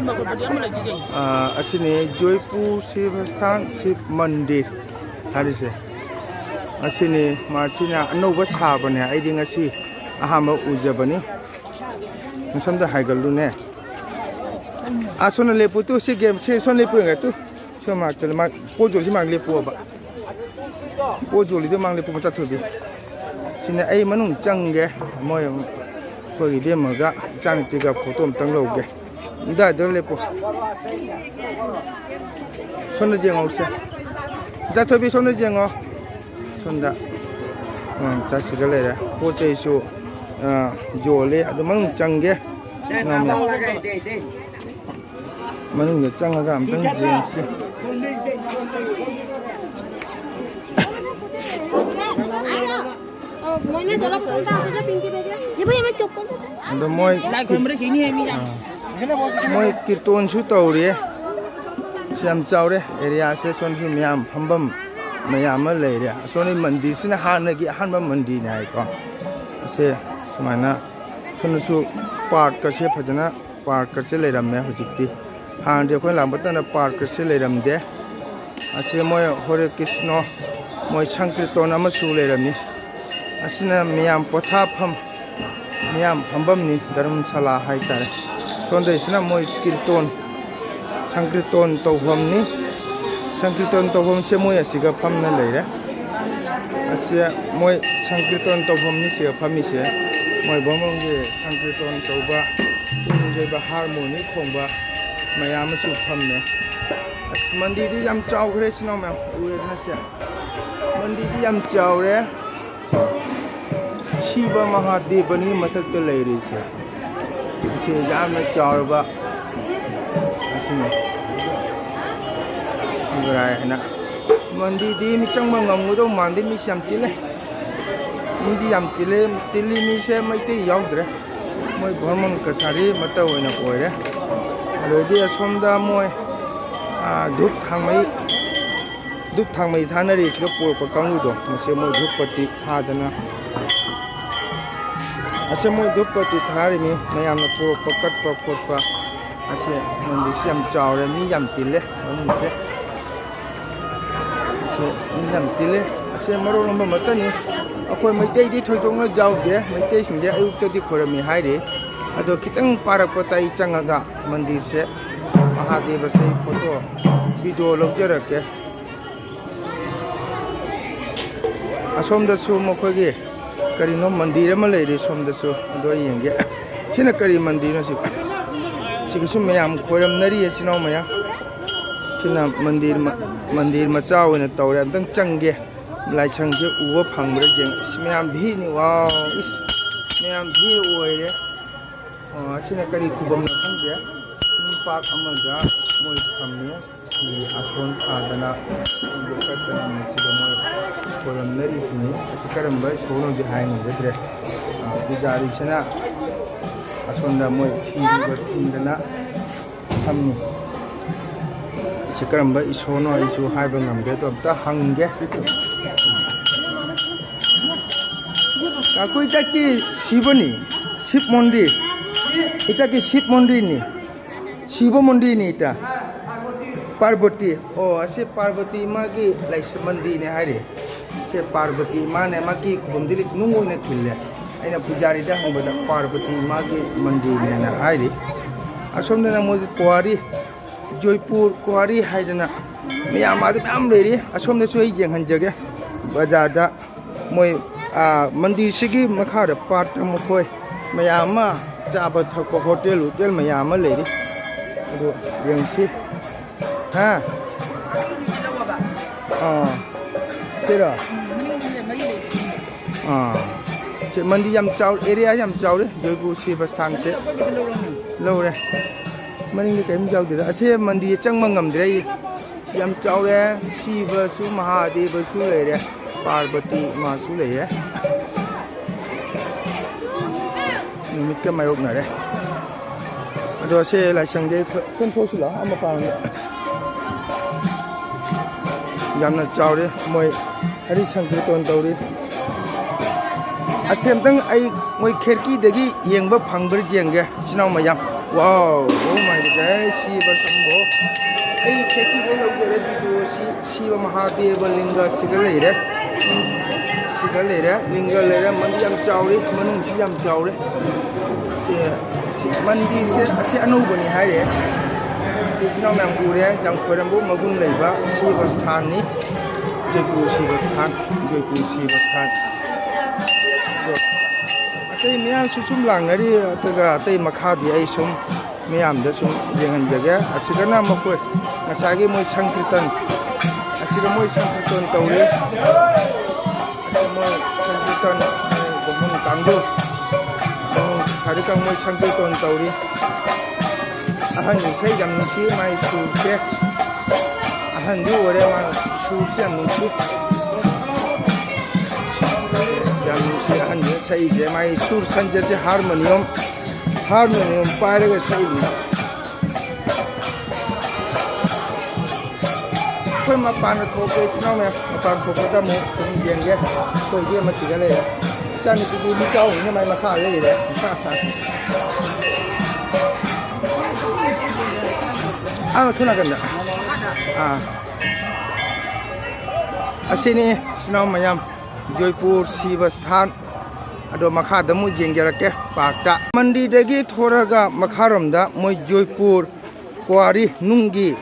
ꯑ, ꯑꯁꯤꯅꯤ ꯖꯣꯏꯄꯨꯔ ꯁꯤꯕꯁꯊꯥꯟ ꯁꯤꯕ ꯃꯟꯗꯤꯔ ꯍꯥꯏꯔꯤꯁꯦ꯫ ꯑꯁꯤꯅꯤ, ꯃꯁꯤꯅ ꯑꯅꯧꯕ ꯁꯥꯕꯅꯦ꯫ ꯑꯩꯗꯤ ꯉꯁꯤ ꯑꯍꯥꯟꯕ ꯎꯖꯕꯅꯤ꯫ ꯁꯣꯝꯗ ꯍꯥꯏꯒꯠꯂꯨꯅꯦ꯫ ꯑꯥ, ꯁꯣꯝꯗ ꯂꯦꯞꯄꯨ ꯇꯨ, ꯁꯤ ꯒꯦꯝ, ꯁꯤ ꯁꯣꯝꯗ ꯂꯦꯞꯄꯨ ꯌꯦꯡꯉꯦ ꯇꯨ꯫ ꯁꯣꯝ ꯃꯔꯛꯇ ꯃꯥ ꯄꯣꯠ ꯌꯣꯜꯂꯤꯁꯤ ꯃꯥꯡ ꯂꯦꯞꯄꯨꯑꯕ꯫ ꯄꯣꯠ ꯌꯣꯜꯂꯤꯗꯣ ꯃꯥꯡ ꯂꯦꯞꯄꯨ, ꯃꯆꯥ ꯊꯣꯏꯕꯤ꯫ ꯁꯤꯅ ꯑꯩ ꯃꯅꯨꯡ ꯆꯪꯒꯦ꯫ ꯃꯣꯏ ꯑꯩꯈꯣꯏꯒꯤ ꯏꯕꯦꯝꯃꯒ ꯏꯆꯥꯅꯨꯄꯤꯒ ꯐꯣꯇꯣ ꯑꯝꯇꯪ ꯂꯧꯒꯦ꯫ ꯑꯗꯨꯋꯥꯏꯗ ꯂꯦꯞꯄꯨ꯫ ꯁꯣꯝꯗ ꯌꯦꯡꯍꯧꯁꯦ꯫ ꯃꯆꯥ ꯊꯣꯏꯕꯤ, ꯁꯣꯝꯗ ꯌꯦꯡꯉꯣ꯫ ꯁꯣꯝꯗ ꯑꯉꯥꯡ ꯃꯆꯥꯁꯤꯒ ꯂꯩꯔꯦ꯫ ꯄꯣꯠ ꯆꯩꯁꯨ, ꯑ, ꯌꯣꯜꯂꯤ꯫ ꯑꯗꯨ ꯃꯅꯨꯡ ꯆꯪꯒꯦ꯫ ꯃꯅꯨꯡꯗ ꯆꯪꯉꯒ ꯑꯝꯇꯪ ꯌꯦꯡꯁꯤ꯫ मैंने चला पता था, तुझे पिंकी भेजा। ये भाई, हमें चप्पल तो दे। ꯑꯗꯣ ꯃꯣꯏ, ꯂꯥꯏ ꯈꯨꯔꯨꯝꯕꯗ ꯁꯤꯅꯤ ꯍꯦ ꯃꯤ ꯌꯥꯝ꯫ ꯑꯥ꯫ ꯃꯣꯏ ꯀꯤꯔꯇꯣꯟꯁꯨ ꯇꯧꯔꯤ꯫ ꯁꯤ ꯌꯥꯝ ꯆꯥꯎꯔꯦ ꯑꯦꯔꯤꯌꯥꯁꯦ꯫ ꯁꯣꯝꯒꯤ ꯃꯌꯥꯝ ꯐꯝꯐꯝ ꯃꯌꯥꯝ ꯑꯃ ꯂꯩꯔꯦ꯫ ꯑꯁꯣꯝꯒꯤ ꯃꯟꯗꯤꯔꯁꯤꯅ ꯍꯥꯟꯅꯒꯤ ꯑꯍꯥꯟꯕ ꯃꯟꯗꯤꯔꯅꯤ ꯍꯥꯏꯀꯣ꯫ ꯑꯁꯦ ꯁꯨꯃꯥꯏꯅ ꯁꯣꯝꯗꯁꯨ ꯄꯥꯔꯛꯀꯁꯦ ꯐꯖꯅ ꯄꯥꯔꯛꯀꯁꯦ ꯂꯩꯔꯝꯃꯦ ꯍꯧꯖꯤꯛꯇꯤ꯫ ꯍꯥꯟꯅꯗꯤ ꯑꯩꯈꯣꯏ ꯂꯥꯛꯄ ꯃꯇꯝꯗ ꯄꯥꯔꯛꯀꯁꯦ ꯂꯩꯔꯝꯗꯦ꯫ ꯑꯁꯤ ꯃꯣꯏ ꯍꯣꯔꯦ ꯀ꯭ꯔꯤꯁꯅꯣ, ꯃꯣꯏ ꯁꯪꯀ꯭ꯔꯤꯇꯣꯟ ꯑꯃꯁꯨ ꯂꯩꯔꯝꯃꯤ꯫ ꯑꯁꯤꯅ ꯃꯤꯌꯥꯝ ꯄꯣꯊꯥꯐꯝ, ꯃꯤꯌꯥꯝ ꯐꯝꯐꯝꯅꯤ, ꯙꯔꯃꯁꯥꯂꯥ ꯍꯥꯏꯇꯥꯔꯦ꯫ ꯁꯣꯝꯗꯩꯁꯤꯅ ꯃꯣꯏ ꯀꯤꯔꯇꯣꯟ, ꯁꯪꯀ꯭ꯔꯤꯇꯣꯟ ꯇꯧꯐꯝꯅꯤ꯫ ꯁꯪꯀ꯭ꯔꯤꯇꯣꯟ ꯇꯧꯐꯝꯁꯦ ꯃꯣꯏ ꯑꯁꯤꯒ ꯐꯝꯅ ꯂꯩꯔꯦ꯫ ꯑꯁꯤ ꯃꯣꯏ ꯁꯪꯀ꯭ꯔꯤꯇꯣꯟ ꯇꯧꯐꯝꯅꯤ ꯁꯤꯗ ꯐꯝꯃꯤꯁꯦ꯫ ꯃꯣꯏ ꯕꯥꯃꯣꯟꯒꯤ ꯁꯪꯀ꯭ꯔꯤꯇꯣꯟ ꯇꯧꯕ, ꯄꯨꯛꯅꯤꯡ ꯆꯣꯏꯕ ꯍꯥꯔꯃꯣꯅꯤ ꯈꯣꯡꯕ ꯃꯌꯥꯝ ꯑꯃꯁꯨ ꯐꯝꯃꯦ꯫ ꯑꯁ, ꯃꯟꯗꯤꯔꯗꯤ ꯌꯥꯝ ꯆꯥꯎꯈ꯭ꯔꯦ, ꯏꯆꯤꯟ ꯏꯅꯥꯎ ꯃꯌꯥꯝ ꯎꯔꯦꯗꯅ ꯁꯦ꯫ ꯃꯟꯗꯤꯔꯗꯤ ꯌꯥꯝ ꯆꯥꯎꯔꯦ꯫ ꯁꯤꯕ ꯃꯍꯥꯗꯦꯕꯅꯤ ꯃꯊꯛꯇ ꯂꯩꯔꯤꯁꯦ꯫ ꯑꯁꯤ ꯌꯥꯝꯅ ꯆꯥꯎꯔꯕ ꯑꯁꯤꯅꯤ꯫ ꯁꯤꯕꯔꯥꯏ ꯍꯥꯏꯅ꯫ ꯃꯟꯗꯤꯔꯗꯤ ꯃꯤ ꯆꯪꯕ ꯉꯝꯒꯗꯧ ꯃꯥꯟꯗꯦ, ꯃꯤꯁꯤ ꯌꯥꯝ ꯇꯤꯜꯂꯦ꯫ ꯃꯤꯗꯤ ꯌꯥꯝ ꯇꯤꯜꯂꯦ, ꯇꯤꯜꯂꯤ ꯃꯤꯁꯦ ꯃꯩꯇꯩ ꯌꯥꯎꯗ꯭ꯔꯦ꯫ ꯃꯣꯏ ꯕ꯭ꯔꯍꯃꯟ ꯀꯁꯥꯔꯤ ꯃꯇ ꯑꯣꯏꯅ ꯑꯣꯏꯔꯦ꯫ ꯑꯗꯨꯗꯤ ꯑꯁꯣꯝꯗ ꯃꯣꯏ, ꯑꯥ, ꯙꯨꯞ ꯊꯥꯡꯃꯩ, ꯙꯨꯞ ꯊꯥꯡꯃꯩ ꯊꯥꯅꯔꯤꯁꯤꯒ ꯄꯨꯔꯛꯄ ꯀꯥꯡꯕꯨꯗꯣ, ꯃꯁꯤ ꯃꯣꯏ ꯙꯨꯞ ꯄꯠꯇꯤ ꯊꯥꯗꯅ, ꯑꯁꯤ ꯃꯣꯏ ꯙꯨꯞ ꯄꯠꯇꯤ ꯊꯥꯔꯤꯃꯤ, ꯃꯌꯥꯝꯅ ꯄꯨꯔꯛꯄ ꯀꯠꯄ ꯈꯣꯠꯄ꯫ ꯑꯁꯤ ꯃꯟꯗꯤꯔꯁꯤ ꯌꯥꯝ ꯆꯥꯎꯔꯦ, ꯃꯤ ꯌꯥꯝ ꯇꯤꯜꯂꯦ ꯃꯅꯨꯡꯁꯦ꯫ ꯑꯁꯤ ꯃꯤ ꯌꯥꯝ ꯇꯤꯜꯂꯦ꯫ ꯑꯁꯤ ꯃꯔꯣꯜ ꯑꯃ ꯑꯃꯠꯇꯅꯤ꯫ ꯑꯩꯈꯣꯏ ꯃꯩꯇꯩꯗꯤ ꯊꯣꯏꯗꯣꯛꯅ ꯌꯥꯎꯗꯦ꯫ ꯃꯩꯇꯩꯁꯤꯡꯁꯦ ꯑꯌꯨꯛꯇꯗꯤ ꯈꯣꯏꯔꯝꯃꯤ ꯍꯥꯏꯔꯤ꯫ ꯑꯗꯣ ꯈꯤꯇꯪ ꯄꯥꯔꯛꯄꯗ ꯑꯩ ꯆꯪꯉꯒ ꯃꯟꯗꯤꯔꯁꯦ, ꯃꯍꯥꯗꯦꯕꯁꯦ ꯑꯩ ꯐꯣꯇꯣ, ꯚꯤꯗꯤꯑꯣ ꯂꯧꯖꯔꯛꯀꯦ꯫ ꯑꯁꯣꯝꯗꯁꯨ ꯃꯈꯣꯏꯒꯤ ꯀꯔꯤꯅꯣ ꯃꯟꯗꯤꯔ ꯑꯃ ꯂꯩꯔꯤ ꯁꯣꯝꯗꯁꯨ, ꯑꯗꯣ ꯑꯩ ꯌꯦꯡꯒꯦ꯫ ꯁꯤꯅ ꯀꯔꯤ ꯃꯟꯗꯤꯔꯅꯣ ꯁꯤ? ꯁꯤꯒꯤꯁꯨ ꯃꯌꯥꯝ ꯈꯣꯏꯔꯝꯅꯔꯤ, ꯏꯆꯤꯟ ꯏꯅꯥꯎ ꯃꯌꯥꯝ꯫ ꯁꯤꯅ ꯃꯟꯗꯤꯔ ꯃ-, ꯃꯟꯗꯤꯔ ꯃꯆꯥ ꯑꯣꯏꯅ ꯇꯧꯔꯦ꯫ ꯑꯝꯇꯪ ꯆꯪꯒꯦ꯫ ꯂꯥꯏꯁꯪꯁꯦ ꯎꯕ ꯐꯪꯕ꯭ꯔꯥ ꯌꯦꯡ-, ꯏꯁ, ꯃꯌꯥꯝ ꯚꯤꯔꯅꯤ꯫ ꯋꯥꯎ, ꯏꯁ, ꯃꯌꯥꯝ ꯚꯤꯔ ꯑꯣꯏꯔꯦ꯫ ꯑꯣ, ꯑꯁꯤꯅ ꯀꯔꯤ ꯈꯨꯕꯝꯅꯣ ꯈꯪꯗꯦ꯫ ꯅꯨꯄꯥ ꯑꯃꯒ ꯃꯣꯏ ꯊꯝꯃꯤ꯫ ꯐꯤ ꯑꯁꯣꯟ ꯊꯥꯗꯅ, ꯐꯤꯒ ꯀꯠꯇꯅ ꯃꯁꯤꯗ ꯃꯣꯏ ꯈꯣꯏꯔꯝꯅꯔꯤꯁꯤꯅꯤ꯫ ꯑꯁꯤ ꯀꯔꯝꯕ ꯏꯁꯣꯔꯅꯣꯗꯤ ꯍꯥꯏ ꯉꯝꯖꯗ꯭ꯔꯦ꯫ ꯑ, ꯄꯨꯖꯥꯔꯤꯁꯤꯅ ꯑꯁꯣꯝꯗ ꯃꯣꯏ ꯐꯤꯒ ꯊꯤꯟꯗꯅ ꯊꯝꯃꯤ꯫ ꯁꯤ ꯀꯔꯝꯕ ꯏꯁꯣꯔꯅꯣ ꯑꯩꯁꯨ ꯍꯥꯏꯕ ꯉꯝꯗꯦ, ꯑꯗꯣ ꯑꯝꯇ ꯍꯪꯒꯦ꯫ ꯀꯥꯀꯨ, ꯏꯇꯥꯀꯤ ꯁꯤꯕꯅꯤ, ꯁꯤꯕ ꯃꯟꯗꯤꯔ, ꯏꯇꯥꯀꯤ ꯁꯤꯕ ꯃꯟꯗꯤꯔꯅꯤ, ꯁꯤꯕ ꯃꯟꯗꯤꯔꯅꯤ ꯏꯇꯥ꯫ ꯄꯥꯔꯕꯇꯤ, ꯑꯣ, ꯑꯁꯤ ꯄꯥꯔꯕꯇꯤ ꯃꯥꯒꯤ ꯂꯥꯏꯁ-, ꯃꯟꯗꯤꯔꯅꯦ ꯍꯥꯏꯔꯤ꯫ ꯁꯦ ꯄꯥꯔꯕꯇꯤ ꯏꯃꯥꯅꯦ, ꯃꯥꯒꯤ ꯈꯨꯕꯝꯗꯤ ꯅꯨꯡ ꯑꯣꯏꯅ ꯊꯤꯜꯂꯦ꯫ ꯑꯩꯅ ꯄꯨꯖꯥꯔꯤꯗ ꯍꯪꯕꯗ ꯄꯥꯔꯕꯇꯤ ꯏꯃꯥꯒꯤ ꯃꯟꯗꯤꯔꯅꯦꯅ ꯍꯥꯏꯔꯤ꯫ ꯑꯁꯣꯝꯗꯅ ꯃꯣꯏꯒꯤ ꯀ꯭ꯋꯥꯔꯤ, ꯖꯣꯏꯄꯨꯔ ꯀ꯭ꯋꯥꯔꯤ ꯍꯥꯏꯗꯅ ꯃꯌꯥꯝ ꯑꯗꯨ ꯃꯌꯥꯝ ꯂꯩꯔꯤ꯫ ꯑꯁꯣꯝꯗꯁꯨ ꯑꯩ ꯌꯦꯡꯍꯟꯖꯒꯦ꯫ ꯕꯖꯥꯔꯗ ꯃꯣꯏ, ꯑꯥ, ꯃꯟꯗꯤꯔꯁꯤꯒꯤ ꯃꯈꯥꯗ ꯄꯥꯠꯇ ꯃꯈꯣꯏ ꯃꯌꯥꯝ ꯑꯃ ꯆꯥꯕ ꯊꯛꯄ ꯍꯣꯇꯦꯜ ꯍꯣꯇꯦꯜ ꯃꯌꯥꯝ ꯑꯃ ꯂꯩꯔꯤ꯫ ꯑꯗꯨ ꯌꯦꯡꯁꯤ꯫ ꯍꯥ? ꯑꯥ꯫ ꯁꯤꯔꯣ? ꯑꯥ꯫ ꯁꯤ ꯃꯟꯗꯤ ꯌꯥꯝ ꯆꯥꯎ-, ꯑꯦꯔꯤꯌꯥ ꯌꯥꯝ ꯆꯥꯎꯔꯦ ꯖꯣꯏꯄꯨꯔ ꯁꯤꯕ ꯁꯥꯡꯁꯦ꯫ ꯂꯧꯔꯦ꯫ ꯃꯅꯤꯡꯗ ꯀꯔꯤꯝ ꯌꯥꯎꯗꯦꯗ꯫ ꯑꯁꯤ ꯃꯟꯗꯤ ꯆꯪꯕ ꯉꯝꯗ꯭ꯔꯦ ꯑꯩ꯫ ꯌꯥꯝ ꯆꯥꯎꯔꯦ꯫ ꯁꯤꯕꯁꯨ ꯃꯍꯥꯗꯦꯕꯁꯨ ꯂꯩꯔꯦ꯫ ꯄꯥꯔꯕꯇꯤ ꯃꯥꯁꯨ ꯂꯩꯔꯦ꯫ ꯅꯨꯃꯤꯠꯀ ꯃꯥꯌꯣꯛꯅꯔꯦ꯫ ꯑꯗꯣ ꯁꯤ ꯂꯥꯏꯁꯪꯁꯦ ꯊꯣ-, ꯊꯣꯡ ꯊꯣꯛꯁꯤ ꯂꯥꯛꯑꯣ, ꯑꯃ ꯄꯥꯡꯉꯦ꯫ ꯌꯥꯝꯅ ꯆꯥꯎꯔꯦ꯫ ꯃꯣꯏ ꯍꯔꯤ ꯁꯪꯀꯤꯔꯇꯣꯟ ꯇꯧꯔꯤ꯫ ꯑꯁꯤ ꯑꯝꯇꯪ ꯑꯩ ꯃꯣꯏ ꯈꯦꯔꯀꯤꯗꯒꯤ ꯌꯦꯡꯕ ꯐꯪꯕ꯭ꯔꯥ ꯌꯦꯡꯒꯦ, ꯏꯆꯤꯟ ꯏꯅꯥꯎ ꯃꯌꯥꯝ꯫ Wow, oh my God, ꯁꯤꯕ ꯁꯝꯕꯣ꯫ ꯑꯩ ꯈꯦꯔꯀꯤꯗꯒꯤ ꯂꯧꯖꯔꯦ ꯚꯤꯗꯤꯑꯣꯁꯤ꯫ ꯁꯤꯕ ꯃꯍꯥꯗꯦꯕ ꯂꯤꯡꯒ ꯁꯤꯗ ꯂꯩꯔꯦ꯫ ꯁꯤꯗ ꯂꯩꯔꯦ, ꯂꯤꯡꯒ ꯂꯩꯔꯦ꯫ ꯃꯟꯗꯤ ꯌꯥꯝ ꯆꯥꯎꯔꯤ, ꯃꯅꯨꯡꯁꯤ ꯌꯥꯝ ꯆꯥꯎꯔꯦ꯫ ꯁꯤ, ꯁꯤ ꯃꯟꯗꯤꯁꯦ ꯑꯁꯤ ꯑꯅꯧꯕꯅꯤ ꯍꯥꯏꯔꯦ꯫ ꯁꯤ ꯏꯆꯤꯟ ꯏꯅꯥꯎ ꯃꯌꯥꯝ ꯎꯔꯦ, ꯌꯥꯝ ꯈꯣꯏꯔꯝꯕ ꯃꯒꯨꯟ ꯂꯩꯕ ꯁꯤꯕ ꯁꯊꯥꯟꯅꯤ꯫ ꯖꯣꯏꯄꯨꯔ ꯁꯤꯕ ꯁꯊꯥꯟ, ꯖꯣꯏꯄꯨꯔ ꯁꯤꯕ ꯁꯊꯥꯟ꯫ ꯑꯗꯣ ꯑꯇꯩ ꯃꯌꯥꯝꯁꯨ ꯁꯨꯝ ꯂꯥꯡꯅꯔꯤ, ꯑꯗꯨꯒ ꯑꯇꯩ ꯃꯈꯥꯗꯤ ꯑꯩ ꯁꯨꯝ ꯃꯤꯌꯥꯝꯗ ꯁꯨꯝ ꯌꯦꯡꯍꯟꯖꯒꯦ꯫ ꯑꯁꯤꯗꯅ ꯃꯈꯣꯏ ꯉꯁꯥꯏꯒꯤ ꯃꯣꯏ ꯁꯪꯀꯤꯔꯇꯟ, ꯑꯁꯤꯗ ꯃꯣꯏ ꯁꯪꯀꯤꯔꯇꯟ ꯇꯧꯔꯤ꯫ ꯑꯁꯤ ꯃꯣꯏ ꯁꯪꯀꯤꯔꯇꯟ, ꯃꯣꯏ ꯕꯥꯃꯣꯟ ꯀꯥꯡꯕꯨ, ꯕꯥꯃꯣꯟ ꯁꯥꯔꯤꯀꯥꯡ ꯃꯣꯏ ꯁꯪꯀꯤꯔꯇꯟ ꯇꯧꯔꯤ꯫ ꯑꯍꯟ ꯏꯁꯩ ꯌꯥꯝ ꯅꯨꯡꯁꯤ, ꯃꯥꯏ ꯁꯨꯔꯁꯦ꯫ ꯑꯍꯟꯗꯤ ꯑꯣꯏꯔꯦ, ꯃꯥ ꯁꯨꯔꯁꯦ ꯌꯥꯝ ꯅꯨꯡꯁꯤ꯫ ꯌꯥꯝ ꯅꯨꯡꯁꯤ ꯑꯍꯟꯁꯤꯅ ꯁꯛꯏꯁꯦ꯫ ꯃꯥꯏ ꯁꯨꯔ ꯁꯟꯖꯠꯁꯦ ꯍꯥꯔꯃꯣꯅꯤꯌꯝ, ꯍꯥꯔꯃꯣꯅꯤꯌꯝ ꯄꯥꯏꯔꯒ ꯁꯛꯏꯅꯤ꯫ ꯑꯩꯈꯣꯏ ꯃꯄꯥꯟꯗ ꯊꯣꯛꯀꯦ, ꯏꯆꯤꯟ ꯏꯅꯥꯎ ꯃꯌꯥꯝ, ꯃꯄꯥꯟ ꯊꯣꯛꯄꯗ ꯑꯃꯨꯛ ꯁꯨꯝ ꯌꯦꯡꯒꯦ꯫ ꯑꯩꯈꯣꯏ ꯏꯕꯦꯝꯃ ꯁꯤꯗ ꯂꯩꯔꯦ꯫ ꯏꯆꯥꯅꯨꯄꯤꯗꯤ ꯃꯤ ꯆꯥꯎꯕꯅꯤꯅ ꯃꯥꯏ ꯃꯈꯥ ꯂꯩꯔꯦ꯫ ꯑꯥ, ꯁꯣꯝ ꯅꯥꯀꯟꯗ꯫ ꯑꯥ꯫ ꯑꯁꯤꯅꯤ, ꯏꯆꯤꯟ ꯏꯅꯥꯎ ꯃꯌꯥꯝ, ꯖꯣꯏꯄꯨꯔ ꯁꯤꯕ ꯁꯊꯥꯟ꯫ ꯑꯗꯣ ꯃꯈꯥꯗ ꯑꯃꯨꯛ ꯌꯦꯡꯖꯔꯛꯀꯦ ꯄꯥꯔꯛꯇ꯫ ꯃꯟꯗꯤꯔꯗꯒꯤ ꯊꯣꯔꯒ ꯃꯈꯥꯔꯣꯝꯗ ꯃꯣꯏ ꯖꯣꯏꯄꯨꯔ ꯀ꯭ꯋꯥꯔꯤ ꯅꯨꯡꯒꯤ,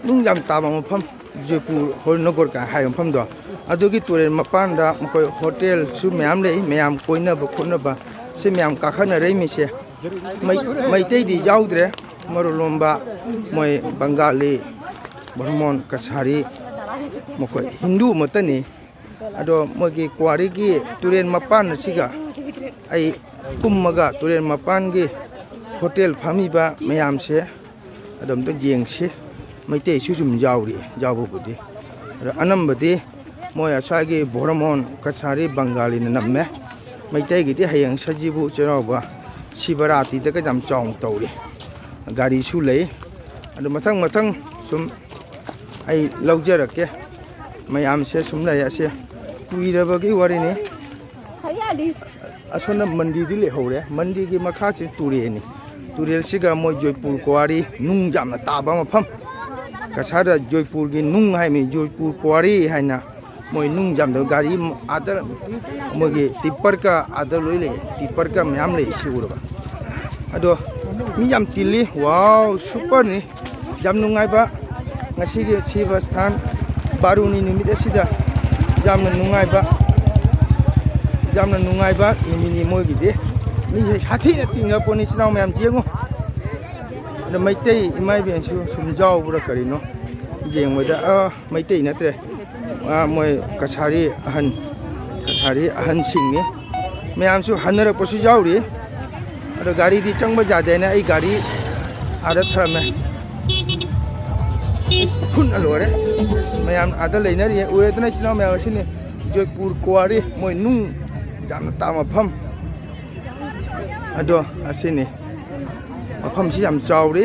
ꯅꯨꯡ ꯌꯥꯝ ꯇꯥꯕ ꯃꯐꯝ, ꯖꯣꯏꯄꯨꯔ ꯍꯣꯔꯅꯒꯔ ꯀꯥꯏꯅ ꯍꯥꯏꯕ ꯃꯐꯝꯗꯣ, ꯑꯗꯨꯒꯤ ꯇꯨꯔꯦꯜ ꯃꯄꯥꯟꯗ ꯃꯈꯣꯏ ꯍꯣꯇꯦꯜꯁꯨ ꯃꯌꯥꯝ ꯂꯩ, ꯃꯌꯥꯝ ꯀꯣꯏꯅꯕ ꯈꯣꯠꯅꯕ ꯁꯤ ꯃꯌꯥꯝ ꯀꯥꯈꯠꯅꯔꯛꯏꯃꯤꯁꯦ꯫ ꯃꯩ-, ꯃꯩꯇꯩꯗꯤ ꯌꯥꯎꯗ꯭ꯔꯦ, ꯃꯔꯨꯞꯂꯣꯝꯕ ꯃꯣꯏ ꯕꯪꯒꯥꯂꯤ, ꯕ꯭ꯔꯍꯃꯣꯟ, ꯀꯁꯥꯔꯤ, ꯃꯈꯣꯏ ꯍꯤꯟꯗꯨ ꯑꯃꯠꯇꯅꯤ꯫ ꯑꯗꯣ ꯃꯣꯏꯒꯤ ꯀ꯭ꯋꯥꯔꯤꯒꯤ ꯇꯨꯔꯦꯜ ꯃꯄꯥꯟ ꯑꯁꯤꯒ ꯑꯩ ꯀꯨꯝꯃꯒ ꯇꯨꯔꯦꯜ ꯃꯄꯥꯟꯒꯤ ꯍꯣꯇꯦꯜ ꯐꯝꯃꯤꯕ ꯃꯌꯥꯝꯁꯦ ꯑꯗꯣ ꯑꯝꯇ ꯌꯦꯡꯁꯤ꯫ ꯃꯩꯇꯩꯁꯨ ꯁꯨꯝ ꯌꯥꯎꯔꯤ, ꯌꯥꯎꯕꯕꯨꯗꯤ꯫ ꯑꯗꯣ ꯑꯅꯝꯕꯗꯤ ꯃꯣꯏ ꯑꯁ꯭ꯋꯥꯏꯒꯤ ꯕꯣꯔꯃꯣꯟ, ꯀꯁꯥꯔꯤ, ꯕꯪꯒꯥꯂꯤꯅ ꯅꯝꯃꯦ꯫ ꯃꯩꯇꯩꯒꯤꯗꯤ ꯍꯌꯦꯡ ꯁꯖꯤꯕꯨ ꯆꯩꯔꯥꯎꯕ, ꯁꯤꯕꯔꯥꯇꯤꯗꯒ ꯌꯥꯝ ꯆꯥꯎꯅ ꯇꯧꯔꯤ꯫ ꯒꯥꯔꯤꯁꯨ ꯂꯩ꯫ ꯑꯗꯣ ꯃꯊꯪ ꯃꯊꯪ ꯁꯨꯝ ꯑꯩ ꯂꯧꯖꯔꯛꯀꯦ꯫ ꯃꯌꯥꯝꯁꯦ ꯁꯨꯝ ꯂꯩ꯫ ꯑꯁꯦ ꯀꯨꯏꯔꯕꯒꯤ ꯋꯥꯔꯤꯅꯤ꯫ ꯑꯁꯣꯝꯗ ꯃꯟꯗꯤꯔꯗꯤ ꯂꯩꯍꯧꯔꯦ꯫ ꯃꯟꯗꯤꯔꯒꯤ ꯃꯈꯥꯁꯤ ꯇꯨꯔꯦꯜꯅꯤ꯫ ꯇꯨꯔꯦꯜꯁꯤꯒ ꯃꯣꯏ ꯖꯣꯏꯄꯨꯔ ꯀ꯭ꯋꯥꯔꯤ, ꯅꯨꯡ ꯌꯥꯝꯅ ꯇꯥꯕ ꯃꯐꯝ꯫ ꯀꯁꯥꯔꯗ ꯖꯣꯏꯄꯨꯔꯒꯤ ꯅꯨꯡ ꯍꯥꯏꯃꯤ, ꯖꯣꯏꯄꯨꯔ ꯀ꯭ꯋꯥꯔꯤ ꯍꯥꯏꯅ ꯃꯣꯏ ꯅꯨꯡ ꯌꯥꯝꯗꯕ ꯒꯥꯔꯤ ꯑꯥꯗ ꯃꯣꯏꯒꯤ ꯇꯤꯞꯄꯔꯒ ꯑꯥꯗ ꯂꯣꯏ ꯂꯩ꯫ ꯇꯤꯞꯄꯔꯒ ꯃꯌꯥꯝ ꯂꯩ ꯁꯤ ꯎꯔꯕ꯫ ꯑꯗꯣ ꯃꯤ ꯌꯥꯝ ꯇꯤꯜꯂꯤ꯫ ꯋꯥꯎ, ꯁꯨꯄꯔꯅꯤ꯫ ꯌꯥꯝ ꯅꯨꯡꯉꯥꯏꯕ ꯉꯁꯤꯒꯤ ꯁꯤꯕ ꯁ꯭ꯊꯥꯟ ꯕꯥꯔꯨꯅꯤ ꯅꯨꯃꯤꯠ ꯑꯁꯤꯗ ꯌꯥꯝꯅ ꯅꯨꯡꯉꯥꯏꯕ, ꯌꯥꯝꯅ ꯅꯨꯡꯉꯥꯏꯕ ꯅꯨꯃꯤꯠꯅꯤ ꯃꯣꯏꯒꯤꯗꯤ꯫ ꯃꯤ ꯁꯥꯊꯤꯅ ꯇꯤꯡꯉ ꯄꯣꯠꯅꯤ, ꯏꯆꯤꯟ ꯏꯅꯥꯎ ꯃꯌꯥꯝ ꯌꯦꯡꯉꯨ꯫ ꯑꯗ ꯃꯩꯇꯩ ꯏꯃꯥ ꯏꯕꯦꯟꯁꯨ ꯁꯨꯝ ꯌꯥꯎꯕ꯭ꯔꯥ ꯀꯔꯤꯅꯣ ꯌꯦꯡꯕꯗ, ꯑ, ꯃꯩꯇꯩ ꯅꯠꯇ꯭ꯔꯦ꯫ ꯑ, ꯃꯣꯏ ꯀꯁꯥꯔꯤ ꯑꯍꯟ, ꯀꯁꯥꯔꯤ ꯑꯍꯟꯁꯤꯡꯅꯤ꯫ ꯃꯌꯥꯝꯁꯨ ꯍꯟꯅꯔꯛꯄꯁꯨ ꯌꯥꯎꯔꯤ꯫ ꯑꯗꯣ ꯒꯥꯔꯤꯗꯤ ꯆꯪꯕ ꯌꯥꯗꯦꯅ ꯑꯩ ꯒꯥꯔꯤ ꯑꯥꯗ ꯊꯔꯝꯃꯦ꯫ ꯐꯨꯟꯅ ꯂꯣꯏꯔꯦ꯫ ꯃꯌꯥꯝ ꯑꯥꯗ ꯂꯩꯅꯔꯤ꯫ ꯎꯔꯦꯗꯅ ꯏꯆꯤꯟ ꯏꯅꯥꯎ ꯃꯌꯥꯝ ꯑꯁꯤꯅꯤ꯫ ꯖꯣꯏꯄꯨꯔ ꯀ꯭ꯋꯥꯔꯤ, ꯃꯣꯏ ꯅꯨꯡ ꯌꯥꯝꯅ ꯇꯥꯕ ꯃꯐꯝ꯫ ꯑꯗꯣ ꯑꯁꯤꯅꯤ꯫ ꯃꯐꯝꯁꯤ ꯌꯥꯝ ꯆꯥꯎꯔꯤ꯫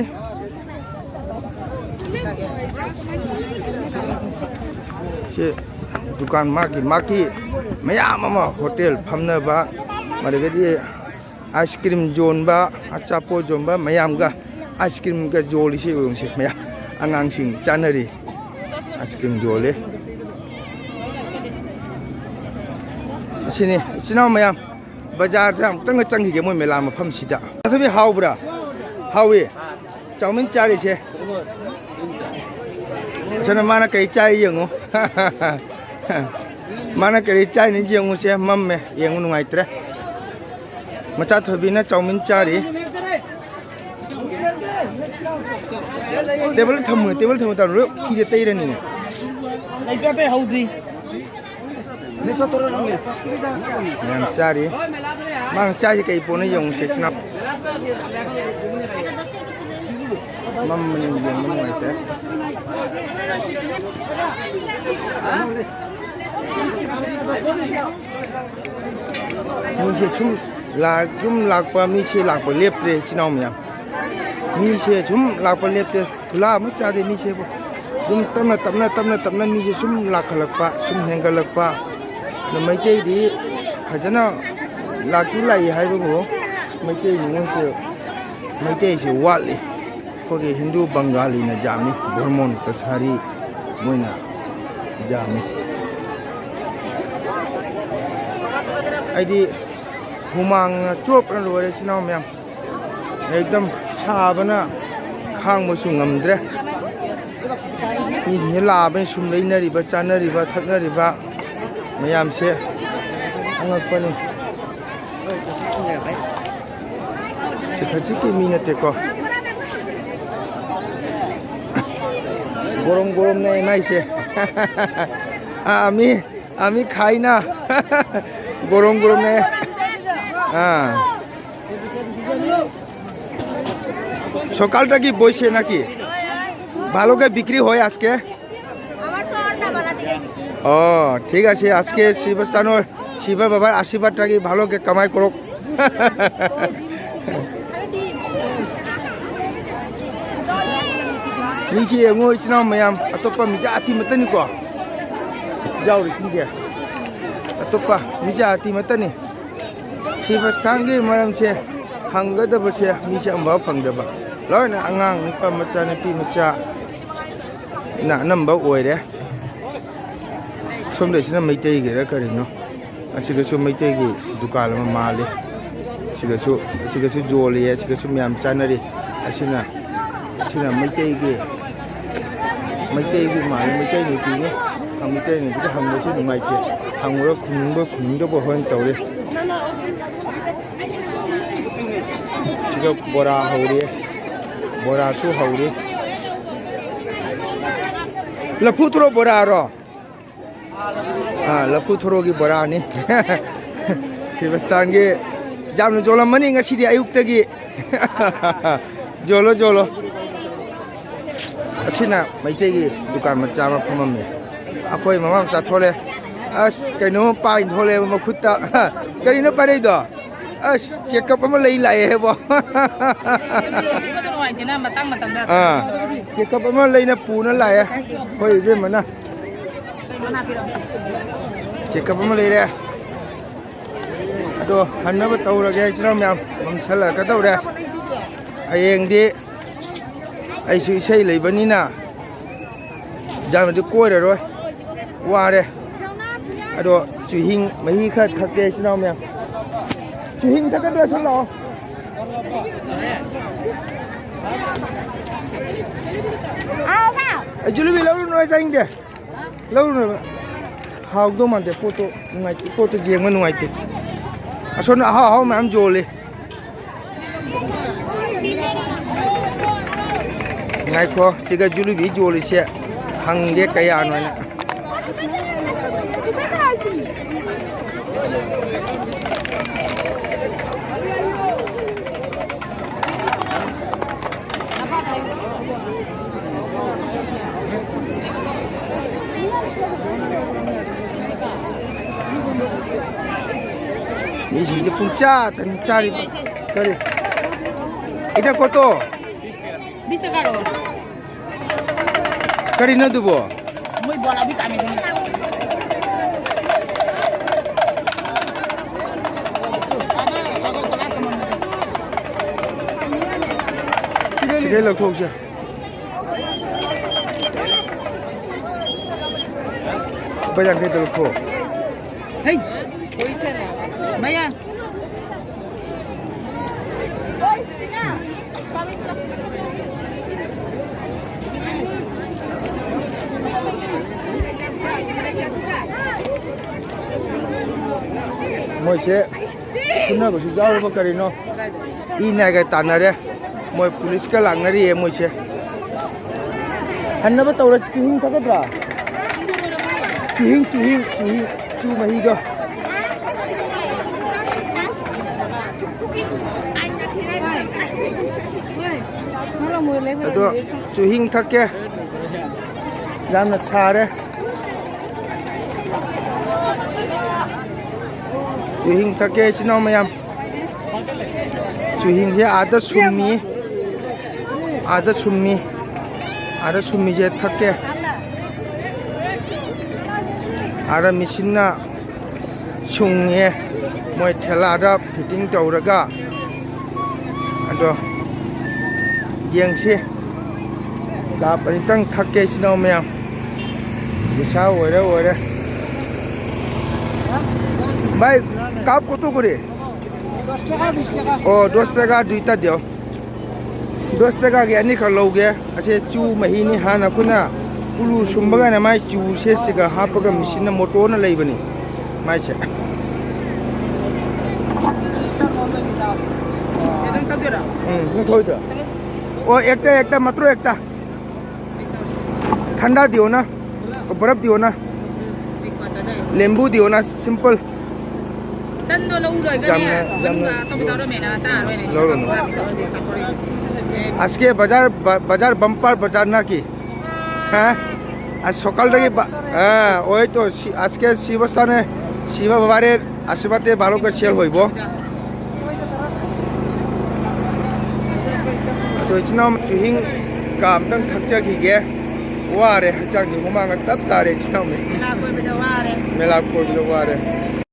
ꯁꯤ ꯗꯨꯀꯥꯟ ꯃꯥꯒꯤ ꯃꯥꯒꯤ ꯃꯌꯥꯝ ꯑꯃ ꯍꯣꯇꯦꯜ ꯐꯝꯅꯕ, ꯑꯗꯒꯤꯗꯤ ꯑꯥꯏꯁ ꯀ꯭ꯔꯤꯝ ꯌꯣꯟꯕ, ꯑꯆꯥꯄꯣꯠ ꯌꯣꯟꯕ ꯃꯌꯥꯝꯒ ꯑꯥꯏꯁ ꯀ꯭ꯔꯤꯝꯒ ꯌꯣꯜꯂꯤꯁꯤ ꯌꯦꯡꯉꯨꯁꯦ꯫ ꯃꯌꯥꯝ ꯑꯉꯥꯡꯁꯤꯡ ꯆꯥꯅꯔꯤ, ꯑꯥꯏꯁ ꯀ꯭ꯔꯤꯝ ꯌꯣꯜꯂꯤ꯫ ꯑꯁꯤꯅꯤ ꯏꯆꯤꯟ ꯏꯅꯥꯎ ꯃꯌꯥꯝ꯫ ꯕꯖꯥꯔꯗ ꯑꯃꯨꯛꯇꯪꯒ ꯆꯪꯈꯤꯒꯦ ꯃꯣꯏ ꯃꯦꯂꯥ ꯃꯐꯝꯁꯤꯗ꯫ ꯑꯊꯕꯤ ꯍꯥꯎꯕ꯭ꯔꯥ? ꯍꯥꯎꯏ꯫ ꯆꯥꯎꯃꯤꯟ ꯆꯥꯔꯤꯁꯦ꯫ ꯑꯁꯣꯝꯗ ꯃꯥꯅ ꯀꯩ ꯆꯥꯔꯤ ꯌꯦꯡꯉꯨ꯫ ꯃꯥꯅ ꯀꯔꯤ ꯆꯥꯏꯅꯣ ꯌꯦꯡꯉꯨꯁꯦ꯫ ꯃꯝꯃꯦ, ꯌꯦꯡꯕ ꯅꯨꯡꯉꯥꯏꯇ꯭ꯔꯦ꯫ ꯃꯆꯥ ꯊꯣꯏꯕꯤꯅ ꯆꯥꯎꯃꯤꯟ ꯆꯥꯔꯤ꯫ ꯇꯦꯕꯜ ꯊꯝꯃꯨ, ꯇꯦꯕꯜ ꯊꯝꯃꯨ ꯇꯥꯔꯣ, ꯐꯤꯗ ꯇꯩꯔꯅꯤꯅꯦ꯫ ꯂꯩꯇꯦ, ꯑꯇꯩ ꯍꯧꯗ꯭ꯔꯤ꯫ ꯌꯥꯝ ꯆꯥꯔꯤ꯫ ꯃꯥꯅ ꯆꯥꯏꯁꯦ ꯀꯩ ꯄꯣꯠꯅꯣ ꯌꯦꯡꯉꯨꯁꯦ ꯁꯤꯅ꯫ ꯃꯝꯕꯅꯤꯅ ꯌꯦꯡꯕ ꯅꯨꯡꯉꯥꯏꯇꯦ꯫ ꯃꯤꯁꯦ ꯁꯨꯝ ꯂꯥꯛ-, ꯁꯨꯝ ꯂꯥꯛꯄ, ꯃꯤꯁꯦ ꯂꯥꯛꯄ ꯂꯦꯞꯇ꯭ꯔꯦ, ꯏꯆꯤꯟ ꯏꯅꯥꯎ ꯃꯌꯥꯝ꯫ ꯃꯤꯁꯦ ꯁꯨꯝ ꯂꯥꯛꯄ ꯂꯦꯞꯇꯦ꯫ ꯈꯨꯂꯥ ꯑꯃ ꯆꯥꯗꯦ ꯃꯤꯁꯦꯕꯨ꯫ ꯑꯗꯨꯝ ꯇꯞꯅ, ꯇꯞꯅ, ꯇꯞꯅ, ꯇꯞꯅ ꯃꯤꯁꯦ ꯁꯨꯝ ꯂꯥꯛꯈꯠꯂꯛꯄ, ꯁꯨꯝ ꯍꯦꯟꯒꯠꯂꯛꯄ꯫ ꯑꯗꯣ ꯃꯩꯇꯩꯗꯤ ꯐꯖꯅ ꯂꯥꯛꯇꯤ ꯂꯥꯛꯏ ꯍꯥꯏꯕꯕꯨ, ꯃꯩꯇꯩ ꯅꯤꯉꯣꯜꯁꯦ, ꯃꯩꯇꯩꯁꯦ ꯋꯥꯠꯂꯤ꯫ ꯑꯩꯈꯣꯏꯒꯤ ꯍꯤꯟꯗꯨ ꯕꯪꯒꯥꯂꯤꯅ ꯌꯥꯝꯃꯤ, ꯕ꯭ꯔꯃꯣꯟ ꯀꯁꯥꯔꯤ ꯃꯣꯏꯅ ꯌꯥꯝꯃꯤ꯫ ꯑꯩꯗꯤ ꯍꯨꯃꯥꯡꯅ ꯆꯣꯞꯄꯅ ꯂꯣꯏꯔꯦ, ꯏꯆꯤꯟ ꯏꯅꯥꯎ ꯃꯌꯥꯝ꯫ ꯑꯦꯛꯗꯝ ꯁꯥꯕꯅ ꯈꯥꯡꯕꯁꯨ ꯉꯝꯗ꯭ꯔꯦ꯫ ꯃꯤꯁꯤꯡꯁꯦ ꯂꯥꯛꯑꯕꯅꯤ, ꯁꯨꯝ ꯂꯩꯅꯔꯤꯕ, ꯆꯥꯅꯔꯤꯕ, ꯊꯛꯅꯔꯤꯕ ꯃꯌꯥꯝꯁꯦ ꯑꯉꯛꯄꯅꯤ꯫ ꯁꯤ ꯈꯖꯤꯛꯀꯤ ꯃꯤ ꯅꯠꯇꯦꯀꯣ꯫ ꯒꯣꯔꯣꯡ ꯒꯣꯔꯣꯡꯅꯦ ꯃꯥꯏꯁꯦ꯫ ꯑꯥ, ꯃꯤ, ꯑꯥ, ꯃꯤ ꯈꯥꯏꯅ꯫ ꯒꯣꯔꯣꯡ ꯒꯣꯔꯣꯡꯅꯦ꯫ ꯑꯥ। সকালটা কি বইছে নাকি? ভালোকে বিক্রি হয় আজকে? আমার তো আর না বানাতে গেছি। ও, ঠিক আছে, আজকে শিবস্থানর শিব বাবার আশীর্বাদটা কি ভালোকে কামাই করুক। ꯃꯤꯁꯦ ꯌꯦꯡꯉꯣ, ꯏꯆꯤꯟ ꯏꯅꯥꯎ ꯃꯌꯥꯝ, ꯑꯇꯣꯞꯄ ꯃꯤꯖꯥꯇꯤ ꯑꯃꯠꯇꯅꯤꯀꯣ ꯌꯥꯎꯔꯤꯁꯤꯡꯁꯦ꯫ ꯑꯇꯣꯞꯄ ꯃꯤꯖꯥꯇꯤ ꯑꯃꯠꯇꯅꯤ꯫ ꯁꯤꯕ ꯁꯊꯥꯟꯒꯤ ꯃꯔꯝꯁꯦ ꯍꯪꯒꯗꯕꯁꯦ ꯃꯤꯁꯦ ꯑꯃꯐꯥꯎ ꯐꯪꯗꯕ꯫ ꯂꯣꯏꯅ ꯑꯉꯥꯡ ꯅꯨꯄꯥ ꯃꯆꯥ, ꯅꯨꯄꯤ ꯃꯆꯥ ꯅ ꯑꯅꯝꯕ ꯑꯣꯏꯔꯦ꯫ ꯁꯣꯝꯗꯩꯁꯤꯅ ꯃꯩꯇꯩꯒꯤꯔ ꯀꯔꯤꯅꯣ? ꯑꯁꯤꯗꯁꯨ ꯃꯩꯇꯩꯒꯤ ꯗꯨꯀꯥꯟ ꯑꯃ ꯃꯥꯜꯂꯤ꯫ ꯁꯤꯗꯁꯨ, ꯑꯁꯤꯗꯁꯨ ꯌꯣꯜꯂꯤ, ꯑꯁꯤꯗꯁꯨ ꯃꯌꯥꯝ ꯆꯥꯅꯔꯤ꯫ ꯑꯁꯤꯅ, ꯑꯁꯤꯅ ꯃꯩꯇꯩꯒꯤ, ꯃꯩꯇꯩꯒꯤ ꯃꯥꯜꯂꯤ, ꯃꯩꯇꯩ ꯅꯨꯄꯤꯅꯤ꯫ ꯃꯩꯇꯩꯅꯗꯤ ꯍꯪꯕꯁꯤ ꯅꯨꯡꯉꯥꯏꯇꯦ꯫ ꯍꯪꯉꯨꯔ ꯈꯨꯝꯅꯤꯡꯕ ꯈꯨꯝꯅꯤꯡꯗꯕ ꯍꯣꯏ ꯇꯧꯔꯦ꯫ ꯁꯤꯗ ꯕꯣꯔꯥ ꯍꯧꯔꯤ꯫ ꯕꯣꯔꯥꯁꯨ ꯍꯧꯔꯤ꯫ ꯂꯐꯨ ꯊꯣꯔꯣ ꯕꯣꯔꯥꯔꯣ? ꯑꯥ, ꯂꯐꯨ ꯊꯣꯔꯣꯒꯤ ꯕꯣꯔꯥꯅꯤ꯫ ꯁꯤꯕꯁꯇꯥꯟꯒꯤ ꯌꯥꯝꯅ ꯌꯣꯜꯂꯝꯃꯅꯤ ꯉꯁꯤꯗꯤ ꯑꯌꯨꯛꯇꯒꯤ꯫ ꯌꯣꯜꯂꯣ, ꯌꯣꯜꯂꯣ꯫ ꯑꯁꯤꯅ ꯃꯩꯇꯩꯒꯤ ꯗꯨꯀꯥꯟ ꯃꯆꯥ ꯑꯃ ꯐꯝꯃꯝꯃꯤ꯫ ꯑꯩꯈꯣꯏ ꯃꯃꯥ ꯃꯆꯥ ꯊꯣꯛꯂꯛꯑꯦ꯫ ꯑꯁ, ꯀꯩꯅꯣꯝꯃ ꯄꯥꯏꯅ ꯊꯣꯛꯂꯛꯑꯦꯕ ꯃꯈꯨꯠꯇ꯫ ꯀꯔꯤꯅꯣ ꯄꯥꯏꯔꯛꯏꯗꯣ? ꯑꯁ, ꯆꯦꯀꯞ ꯑꯃ ꯂꯩ ꯂꯥꯛꯑꯦ ꯍꯥꯏꯕꯣ꯫ ꯌꯦꯡꯕꯗ ꯅꯨꯡꯉꯥꯏꯇꯦꯅ ꯃꯇꯥꯡ ꯃꯇꯝꯗ꯫ ꯑꯥ, ꯆꯦꯀꯞ ꯑꯃ ꯂꯩꯅ ꯄꯨꯅ ꯂꯥꯛꯑꯦ ꯑꯩꯈꯣꯏ ꯏꯕꯦꯝꯃꯅ꯫ ꯆꯦꯀꯞ ꯑꯃ ꯂꯩꯔꯦ꯫ ꯑꯗꯣ ꯍꯟꯅꯕ ꯇꯧꯔꯒꯦ, ꯏꯆꯤꯟ ꯏꯅꯥꯎ ꯃꯌꯥꯝ, ꯃꯝꯁꯜꯂꯛꯀꯗꯧꯔꯦ꯫ ꯍꯌꯦꯡꯗꯤ ꯑꯩꯁꯨ ꯏꯁꯩ ꯂꯩꯕꯅꯤꯅ ꯌꯥꯝꯅꯗꯤ ꯀꯣꯏꯔꯔꯣꯏ, ꯋꯥꯔꯦ꯫ ꯑꯗꯣ ꯆꯨꯍꯤꯡ ꯃꯍꯤ ꯈꯔ ꯊꯛꯀꯦ, ꯏꯆꯤꯟ ꯏꯅꯥꯎ ꯃꯌꯥꯝ꯫ ꯆꯨꯍꯤꯡ ꯊꯛꯀꯗ꯭ꯔꯁꯨ ꯂꯥꯛꯑꯣ꯫ ꯑꯩ ꯖꯨꯂꯤꯕꯤ ꯂꯧꯔꯨꯅꯨ, ꯑꯩ ꯆꯥꯅꯤꯡꯗꯦ꯫ ꯂꯧꯔꯨꯅꯕ꯫ ꯍꯥꯎꯗꯧ ꯃꯥꯟꯗꯦ ꯄꯣꯠꯇꯣ, ꯅꯨꯡꯉꯥꯏꯇꯦ ꯄꯣꯠꯇꯣ, ꯌꯦꯡꯕ ꯅꯨꯡꯉꯥꯏꯇꯦ꯫ ꯑꯁꯣꯝꯗ ꯑꯍꯥꯎ ꯑꯍꯥꯎ ꯃꯌꯥꯝ ꯌꯣꯜꯂꯤ꯫ ꯉꯥꯏꯈꯣ, ꯁꯤꯒ ꯖꯨꯂꯤꯕꯤ ꯌꯣꯜꯂꯤꯁꯦ ꯍꯪꯒꯦ ꯀꯌꯥꯅꯣ ꯍꯥꯏꯅ꯫ ꯃꯤꯁꯤꯡꯁꯦ ꯄꯨꯡꯆꯥ ꯇꯅꯤ ꯆꯥꯔꯤꯕ꯫ ꯀꯔꯤ? ꯏꯗ ꯀꯣꯠꯇꯣ? ꯀꯔꯤꯅꯣ ꯑꯗꯨꯕꯣ? ꯁꯤꯗꯩ ꯂꯧꯊꯣꯛꯁꯦ꯫ ꯂꯨꯄꯥ ꯌꯥꯡꯈꯩꯗ ꯂꯧꯊꯣꯛ꯫ ꯍꯩ! ꯃꯌꯥ! ꯃꯣꯏꯁꯦ ꯐꯨꯅꯕꯁꯨ ꯌꯥꯎꯔꯕ ꯀꯔꯤꯅꯣ? ꯏ ꯅꯥꯏꯒ ꯇꯥꯟꯅꯔꯦ꯫ ꯃꯣꯏ ꯄꯨꯂꯤꯁꯀ ꯂꯥꯛꯅꯔꯤꯌꯦ ꯃꯣꯏꯁꯦ꯫ ꯍꯟꯅꯕ ꯇꯧꯔ ꯆꯨꯍꯤꯡ ꯊꯛꯀꯗ꯭ꯔꯥ? ꯆꯨꯍꯤꯡ, ꯆꯨꯍꯤꯡ, ꯆꯨꯍꯤꯡ, ꯆꯨ ꯃꯍꯤꯗꯣ꯫ ꯑꯗꯣ ꯆꯨꯍꯤꯡ ꯊꯛꯀꯦ꯫ ꯌꯥꯝꯅ ꯁꯥꯔꯦ꯫ ꯆꯨꯍꯤꯡ ꯊꯛꯀꯦ, ꯏꯆꯤꯟ ꯏꯅꯥꯎ ꯃꯌꯥꯝ꯫ ꯆꯨꯍꯤꯡꯁꯦ ꯑꯥꯗ ꯁꯨꯝꯃꯤ꯫ ꯑꯥꯗ ꯁꯨꯝꯃꯤ꯫ ꯑꯥꯗ ꯁꯨꯝꯃꯤꯁꯦ ꯊꯛꯀꯦ꯫ ꯑꯥꯗ ꯃꯦꯆꯤꯟꯅ ꯁꯨꯡꯉꯦ꯫ ꯃꯣꯏ ꯊꯦꯂꯥꯗ ꯐꯤꯠꯇꯤꯡ ꯇꯧꯔꯒ꯫ ꯑꯗꯣ ꯌꯦꯡꯁꯤ꯫ ꯀꯞ ꯑꯅꯤꯇꯪ ꯊꯛꯀꯦ, ꯏꯆꯤꯟ ꯏꯅꯥꯎ ꯃꯌꯥꯝ꯫ ꯅꯤꯁꯥ ꯑꯣꯏꯔꯦ, ꯑꯣꯏꯔꯦ꯫ ꯚꯥꯏ, ꯀꯞ ꯀꯣꯇꯣ ꯀꯣꯔꯦ? ꯑꯣ, ꯗꯣꯁ ꯇꯥꯀꯥ ꯗꯨꯏꯇꯥ ꯗꯤꯌꯣ꯫ ꯗꯣꯁ ꯇꯥꯀꯥꯒꯤ ꯑꯅꯤꯈꯛ ꯂꯧꯒꯦ꯫ ꯑꯁꯦ ꯆꯨ ꯃꯍꯤꯅꯤ꯫ ꯍꯥꯟꯅ ꯑꯩꯈꯣꯏꯅ ꯀꯨꯂꯨ ꯁꯨꯝꯕꯒꯅ ꯃꯥꯏ ꯆꯨꯁꯦ ꯁꯤꯒ ꯍꯥꯞꯄꯒ ꯃꯦꯆꯤꯟꯅ, ꯃꯣꯇꯣꯔꯅ ꯂꯩꯕꯅꯤ ꯃꯥꯏꯁꯦ꯫ ꯎꯝ, ꯅꯪ ꯊꯣꯛꯏꯗꯣ? ꯑꯣ, ꯑꯦꯛꯇ, ꯑꯦꯛꯇ, ꯃꯇ꯭ꯔꯣ ꯑꯦꯛꯇ꯫ ꯊꯟꯗꯥ ꯗꯤꯌꯣꯅ, ꯕꯔꯞ ꯗꯤꯌꯣꯅ꯫ ꯂꯦꯝꯕꯨ ꯗꯤꯌꯣꯅ, simple꯫ ꯇꯟꯗꯣ ꯂꯧꯔꯣꯏꯒꯅꯦ꯫ ꯌꯥꯝꯅ, ꯌꯥꯝꯅ ꯃꯅꯨꯡꯗ ꯑꯇꯣꯞꯄ ꯇꯧꯔ ꯃꯦꯅꯥ ꯆꯥꯔꯣꯏꯅꯦ꯫ ꯂꯧꯔꯨꯅꯨ꯫ ꯑꯁꯀꯦ ꯕꯖꯥꯔ, ꯕ-, ꯕꯖꯥꯔ ꯕꯝꯄꯔ ꯕꯖꯥꯔ ꯅꯥꯀꯤ꯫ ꯍꯥ? ꯑꯁ, ꯁꯣꯀꯜꯗꯒꯤ ꯕ-, ꯑꯥ, ꯑꯣꯏ ꯇꯣ, ꯁꯤ, ꯑꯁꯀꯦ ꯁꯤꯕ ꯁꯥꯅꯦ, ꯁꯤꯕ ꯕꯕꯥꯔꯦ, ꯑꯁꯤꯕ ꯇꯦ ꯕꯥꯂꯣ ꯀ ꯁꯦꯜ ꯍꯣꯏꯕꯣ꯫ ꯑꯗꯣ ꯏꯆꯤꯟ ꯏꯅꯥꯎ ꯆꯨꯍꯤꯡ ꯀꯥ ꯑꯝꯇꯪ ꯊꯛꯆꯈꯤꯒꯦ꯫ ꯋꯥꯔꯦ, ꯍꯛꯆꯥꯡꯁꯦ ꯍꯨꯃꯥꯡꯒ ꯇꯞ ꯇꯥꯔꯦ ꯏꯆꯤꯟ ꯏꯅꯥꯎ ꯃꯌꯥꯝ꯫ ꯃꯦꯂꯥ ꯀꯣꯏꯕꯗ ꯋꯥꯔꯦ꯫